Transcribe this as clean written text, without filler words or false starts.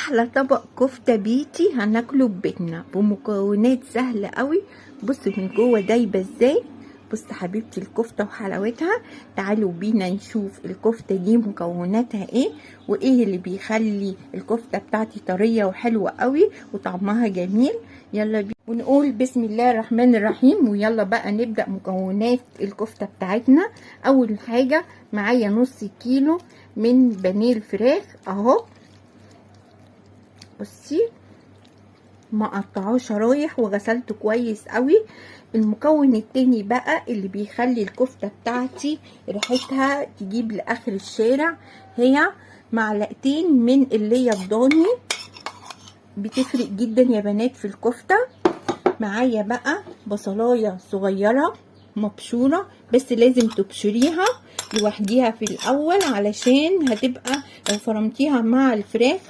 احلى طبق كفته بيتي هناكله ببيتنا بمكونات سهلة قوي. بصوا من جوه دايبه ازاي. بص حبيبتي الكفتة وحلاوتها. تعالوا بينا نشوف الكفتة دي مكوناتها ايه، وايه اللي بيخلي الكفتة بتاعتي طرية وحلوه قوي وطعمها جميل. يلا بينا ونقول بسم الله الرحمن الرحيم، ويلا بقى نبدأ مكونات الكفتة بتاعتنا. اول حاجة معايا نص كيلو من بانيه الفراخ اهو. بصي ما قطعوه شرايح وغسلته كويس قوي. المكون التاني بقى اللي بيخلي الكفتة بتاعتي ريحتها تجيب لاخر الشارع هي معلقتين من اللي الضاني، بتفرق جدا يا بنات في الكفتة. معايا بقى بصلاية صغيرة مبشورة، بس لازم تبشريها لوحديها في الاول علشان هتبقى لو فرمتيها مع الفراخ